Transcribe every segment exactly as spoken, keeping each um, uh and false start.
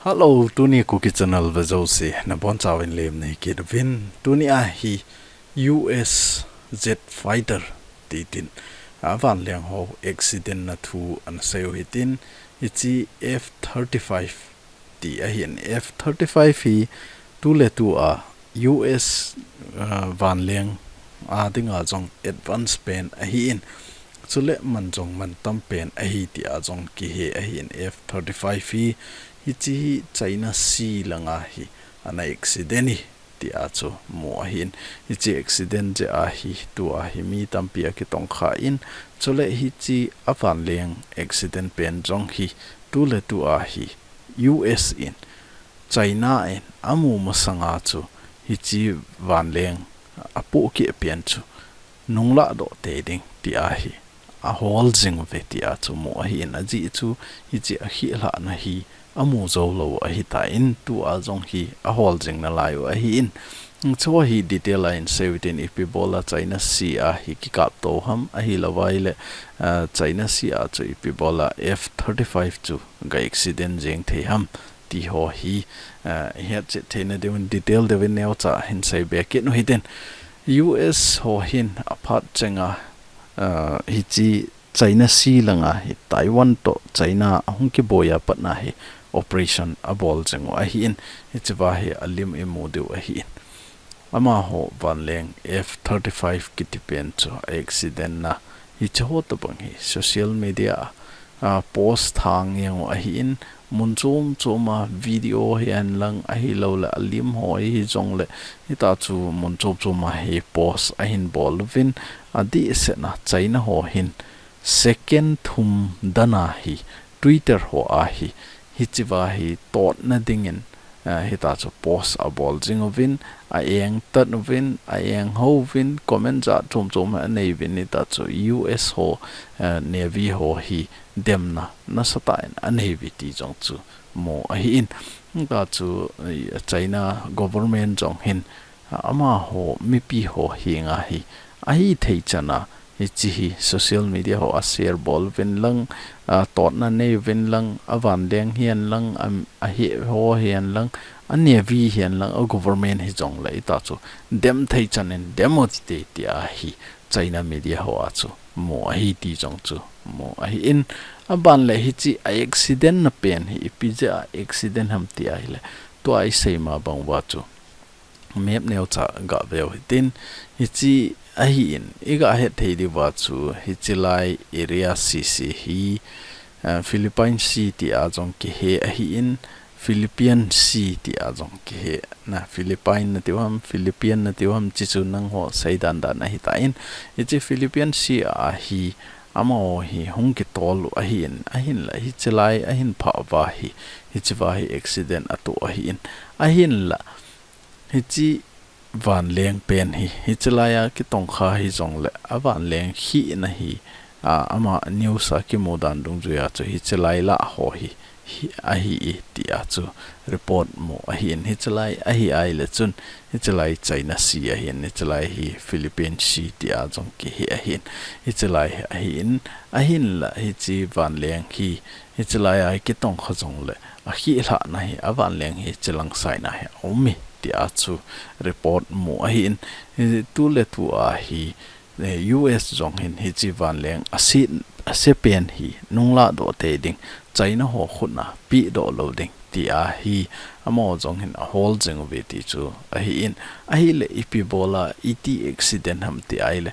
Hello, tuni Kuki Channel vejouse nabonchauvin lemna hikit uvin. Tuni a hi U S jet fighter titin, a, vanleng ho accident na thu ana seiu hitin, hiche F thirty-five ti ahin. F thirty-five hi tuletu a U S, a, vanleng a dinga jong advance pen ahin. Chule man jong mantam pen ahi tia jong kihe ahin. F thirty-five hi, hiche hi China Sea langa hi ana accident hi tia chu mu ahin. Hiche accident jeh a hi tua hi mi tampi akitongkha in. Chule hiche a vanleng accident pen jong hi tuletu a hi U S in, China in amu masanga chu hiche vanleng apohkeh pen chu nunglah doh tei ding tia hi ahol jing uve tia chu mu ahin. Ajeh chu hiche akhihlahna hi amu joulou ahitan, tua jong hi ahol jing nalaiu ahin. Chua hi detail a hin seiu hitin, ipi bola China Sea a hi kikap tou ham, ahilouva ahile, a, China Sea a chu ipi bola F thirty-five chu ga accident jeng thei ham ti ho hi, a, ihet chet theina diuvin detail diuvin neocha hin seibe kit u hitin. U S ho hin aphat chenga, a, hiche China Sea langa hi Taiwan toh China ahung kiboi a patna hi operation abol jing u ahin, hichea hi alim imu diu ahin. Amaho vanleng F thirty-five kiti pen chu a accident na hiche ho tobang hi social media a, a, post thang jeng u ahin, mun chom chom a video hihen lang ahilouleh alim ho hijongle, hita chu mun chom chom a hi post ahin bol uvin, adehset na China ho hin second thum dan a hi Twitter ho a hi, hichea hi totna dingin, a, hita chu post abol jing uvin, a-eng tat uvin, a-eng ho uvin, comment jat chom chom anei uvin, hita chu U S ho, a, Navy ho hi demna nasatah in anei uve ti jong chu mu ahin. Hita chu, a, China government jong hin, a, amaho mipi ho henga hi ahithei chan a hiche hi social media ho a share bol uvin lang, a, totna nei uvin lang, a vanleng hihen lang, a, a he ho hihen lang, a Navy hihen lang, a government hijongle hita chu dem thei chan in dem u hite tia hi China media ho a chu mu ahi ti jong chu mu ahin. Aban le hiche a accident na pen hi ipi jeh a accident ham ti ahile, tua isei ma bang uva chu map neocha gave u hitin, hiche ahin, iga het thei diuva chu hiche lai area sese hi, a, Philippine Sea tia jong kihe ahin, Philippine Sea tia jong kihe. Na Philippine natiu ham, Philippine natiu ham, hiche chu nangho seidan dan ahitan. Hiche Philippine Sea a hi amaho hi hung kitol u ahin, ahinla hiche lai ahin phah uva hi, hichea hi accident atoh ahin, ahinla hiche vanleng pen hi, hiche lai a kitongkha hijongle, a vanleng khihna hi, a, ama news a kimu dan dungjuia chu hiche lai lah ho hi, hi ahi e tia chu report mu ahin. Hiche lai ahi ahile chun, hiche lai China Sea ahin, hiche lai hi Philippine Sea tia jong kihe ahin, hiche lai hi ahin, ahinla hiche vanleng hi, hiche lai a kitongkha jongle, akhihlahna hi, a vanleng hi hiche lang side na hi aum e tia chu report mu ahin. Hi tuletu a hi, eh, U S jong hin hiche vanleng ase, ase pen hi nunglah doh tei ding, China ho khut na pehdoh lou ding tia hi amaho jong hin ahol jing uve ti chu ahin. Ahile ipi bola iti accident ham ti ahile,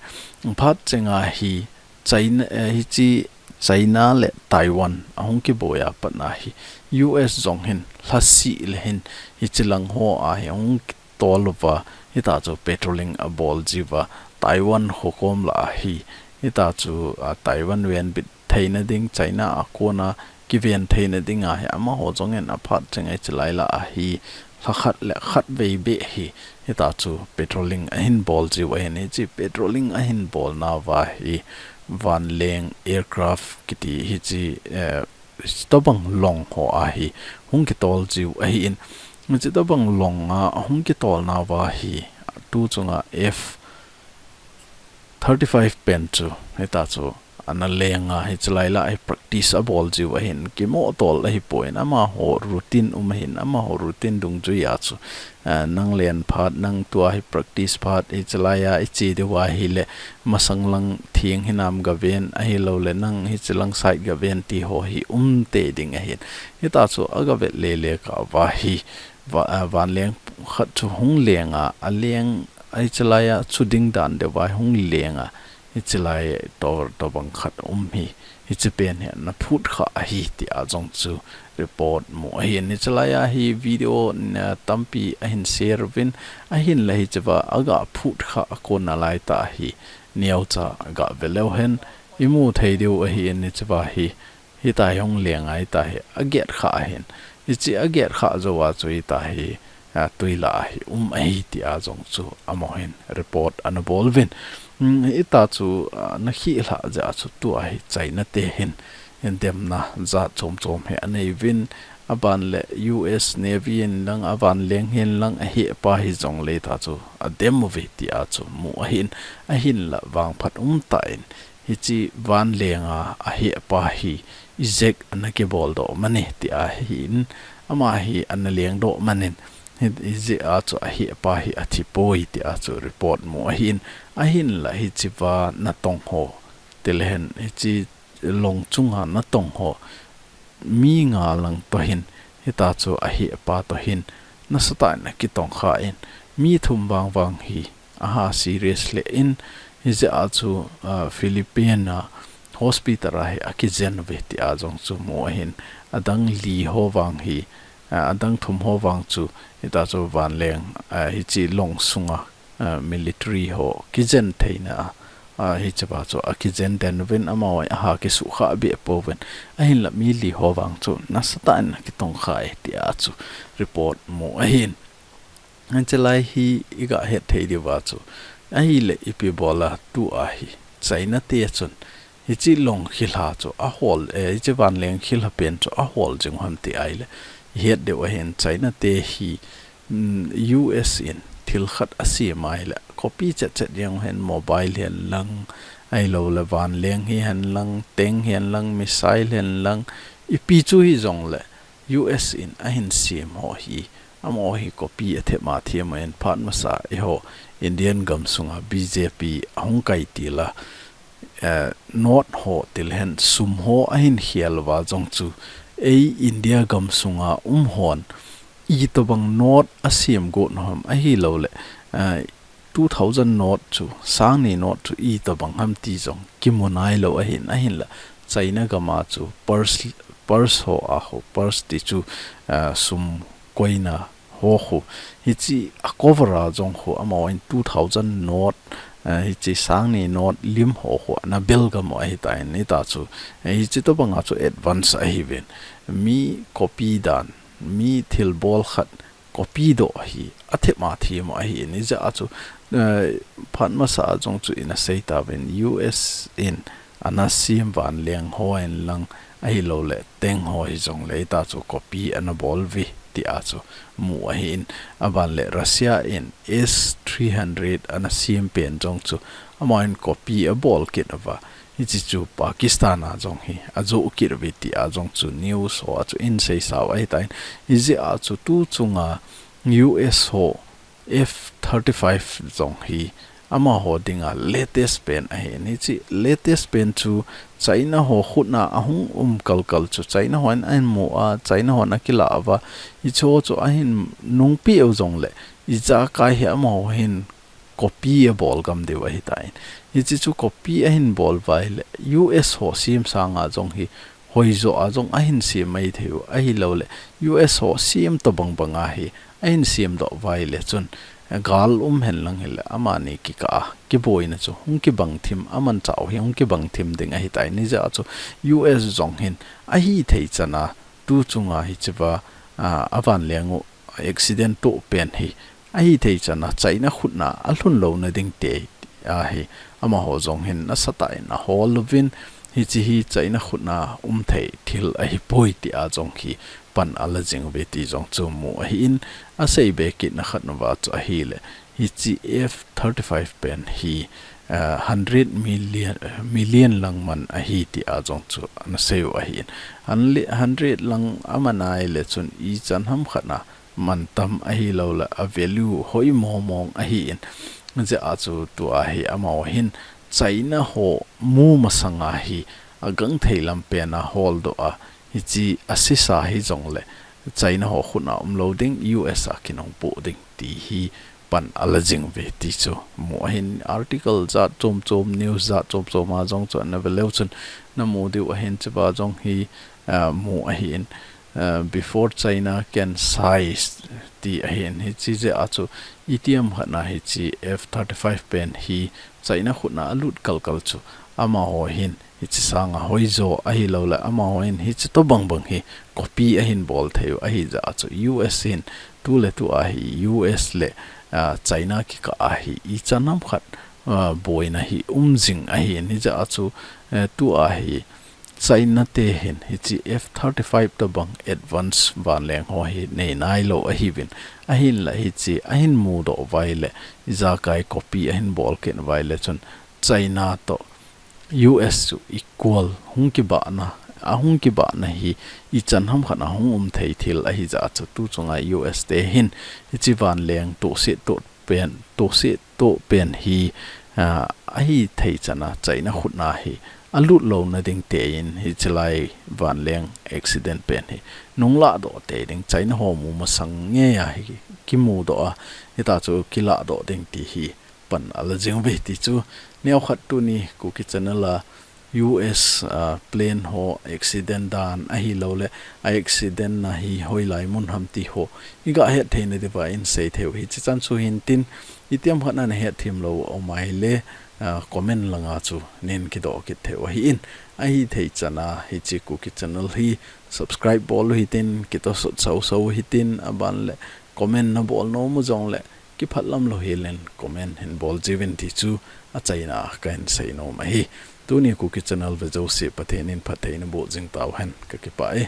phat chenga hi China, eh, hiche China le Taiwan ahung kiboi a patna hi U S jong hin lhasih le hin hiche lang ho a hi ahung tol uva, hita chu patrolling abol jiuva, Taiwan khokom lah a hi, hita chu, a, Taiwan venbit theina ding, China a kona kiven theina dinga hi amaho jong in aphat chenga hiche lai lah a hi lha khat le khat vei beh hi, hita chu patrolling ahin bol jiu ahin, hiche patrolling ahin bolnauva hi vanleng aircraft kiti hiche, eh, hitobang long ho a hi hung kitol jiu ahin, hitobang long a hung kitolnauva hi tu chunga F thirty-five pen chu, hita chu ana leng a, hiche lai lah a hi practice abol jiu ahin, kimoh tol ahipoi, amaho routine um ahin, amaho routine dungjui a chu, eh, nang len phat, nang tua hi practice phat, hiche lai a iche diu ahile, masang lang thing hinam gaven, ahilouleh nang hiche lang side gaven ti ho hi um tei ding ahin. Hita chu agavet lele kah uva hi, va-, eh, vanleng khat chu hung leng a, aleng, hiche lai a chu ding dan diu va hung leng a, hiche lai to, tobang khat um hi, hiche pen hi ana phut kha ahi tia jong chu report mu ahin. Hiche lai a hi video na tampi ahin share uvin, ahinla hiche va aga phut kha a kona lai tah hi neocha gave leu hen imu thei diu ahin, hiche va hi, hita hi hung leng a hita hi aget kha ahin. Hiche aget kha jou a chu hita hi, a, tui lah a hi um ahi tia jong chu amaho hin report ana bol uvin. Hmm, hita chu, a, ana khih lhah jeh a chu tua hi China te hin, hin demna jat chom chom hi anei uvin, aban le U S Navy in lang, avanleng hin lang, ahehpa hi jongle hita chu adem uve tia chu mu ahin, ahinla vangphat um tah in, hiche vanleng a ahehpa hi ijeh ana kibol doh mani tia hin, ama hi ana leng doh manin, hi, hijeh a chu ahehpa hi athi poi tia chu report mu ahin, ahinla hiche va natong ho, tilehen hiche long chunga natong ho, mi nga lang toh hin, hita chu ahehpa toh hin, nasatah in akitong kha in, mi thum vang vang hi, aha serious lheh in, hijeh a chu, ah, Philippine a hospital a hi akijen uve tia jong chu mu ahin, adang li ho vang hi, ah, adang thum ho vang chu, hita chu vanleng, ah, hiche long sunga, ah, military ho kijen theina a, ah, hiche va chu akijen den uvin, amaho hi aha kisuh kha beh pouvin, ahinla mi li ho vang chu nasatah in akitong kha e tia chu report mu ahin. Hiche lai hi iga het thei diu va chu, ahile ipi bol a tua hi China te chun hiche long khilha chu ahol, eh, hiche vanleng khilha pen chu ahol jing u ham ti ahile, ihet diu ahin China te hi, mm, U S in thil khat asem ahile, copy chet chet jeng u hen, mobile hen lang, ahilouleh vanleng hi hen lang, tank hen lang, missile hen lang, ipi chu hijongle, U S in ahin sem ho hi, amaho hi copy athem a them in phat masa eiho Indian gam sunga B J P ahung kai til a, eh, note ho tilehen sum ho ahin khel uva jong chu, ei India gam sunga um hon itobang note asem got u ham ahilouleh, eh, two thousand note chu, sang ni note chu itobang ham ti jong kimu nailou ahin, ahinla China gam a chu purse, purse ho a ho, purse ti chu, ah, sum koina ho khu, hiche a cover a jong khu, amaho in two thousand note, ah, hiche sang ni note lim ho khu ana bel gam u ahitan, hita chu, eh, hiche tobang a chu advance ahiuvin, mi copy dan, mi thilbol khat copy doh hi athem a them u ahin, hijeh a chu, eh, phat masa a jong chu ina sei tauvin, U S in ana sem vanleng ho hen lang, ahilouleh tank ho hijongle hita chu copy ana bol uve tia chu mu ahin, aban le Russia in S three hundred ana sem pen jong chu, amaho in copy abol kit uva, hiche chu Pakistan a jong hi ajoh kit uve tia jong chu news ho a chu in seisa u ahitan, hijeh a chu tu chunga U S ho F thirty-five jong hi amaho dinga latest pen ahin, hiche latest pen chu China ho khut a ahung um kalkal chu China hon ahin mu a, China hon akilah uva, hiche ho chu ahin nungpeh u jongle, ijakai hi amaho hin copy abol gam diu ahitan. Hiche chu copy ahin bol uva ahile, U S ho sem sanga jong hi hoijo a jong ahin sem maithei u, ahilouleh U S ho sem tobang bang a hi ahin sem doh uva ahile chun, gal um hen lang hile, amani kikah a kiboina chu hung kibang thim, amanchah u hi hung kibang thim ding ahitan, hijeh a chu U S jong hin ahithei chan a tu chunga hiche va, ah, avanleng u accident toh pen hi ahithei chan a China khut a alhun louna ding tia hi amaho jong hin nasatah in ahol uvin, hiche hi China khut a um thei thil ahipoi tia jong hi pan ala jing uve ti jong chu mu ahin, asei be kitna khat uva chu ahile, hiche F thirty-five pen hi, uh, hundred million, million lang man ahi ti a jong chu ana sei u ahi in. Hundred lang aman ahile chun ichan ham khat na mantam ahi lou le a value hoi mong mong ahi in. Hijeh a chu tua hi amaho hin China ho mu masanga hi agangthei lam pen a holdoh a, hichi asisa hi jong le China ho khut a um lou ding, U S a kin hung poh ding ti hi pan ala jing uve ti chu mu ahin. Article jat chom chom, news jat chom chom a jong chu ana ve leu chun na mu diu ahin, chuva jong hi, ah, mu ahi in, ah, before China can seize ti ahi in, hichi jeh a chu itiham khat na hichi F thirty-five pen hi China khut a alut kal kal chu amaho hin hichi sanga hoijo ahi lou le amaho hin hichi tobang bang hi copy ahin bol thei u ahi jeh a chu U S hin tu le tu a hi U S le, ah, China kikah a hi ichan ham khat, ah, boina hi um jing ahi in, hijeh a chu, eh, tu a hi China te hin hichi F thirty-five tobang advance vanleng ho hi nei nai lou ahi uvin. Ahin la hichi ahin mudoh uva ahile ijakai copy ahin bol kit uva ahile chun China toh U S chu equal hung kibahna, ahung kibahna hi ichan ham khat a hung um thei thil ahi jeh a chu tu chunga U S te hin hichi vanleng tohset toh pen, tohset toh pen hi, ah, ahi thei chan a China khut a hi alut louna ding te in hichi lai vanleng accident pen hi nung ladoh tei ding, China ho mu masang ngei a hi kimudoh a, hitia chu kiladoh ding ti hi pan ala jing uve ti chu. Neokhat tuni Kuki Channel a U S, ah, plane ho accident dan ahi lou le, a accident na hi hoilai mun ham ti ho iga het theina diuva in sei thei u hichi chan chu hin tin, itiham khat na na het them lou um ahile, ah, comment langa chu nin kidoh kit thei u ahi in. Ahi thei chan a hichi Kuki Channel hi subscribe bol u hitin, kitosot sau sau u hitin, aban le comment na bol nom u jong le kiphat lam lou hel in comment hin bol jiuvin ti chu achaina a kahin sei nom ahi. Tuni Kuki Channel ve jouse Pathen in phatthei naboh jing tauhen, kakipah e.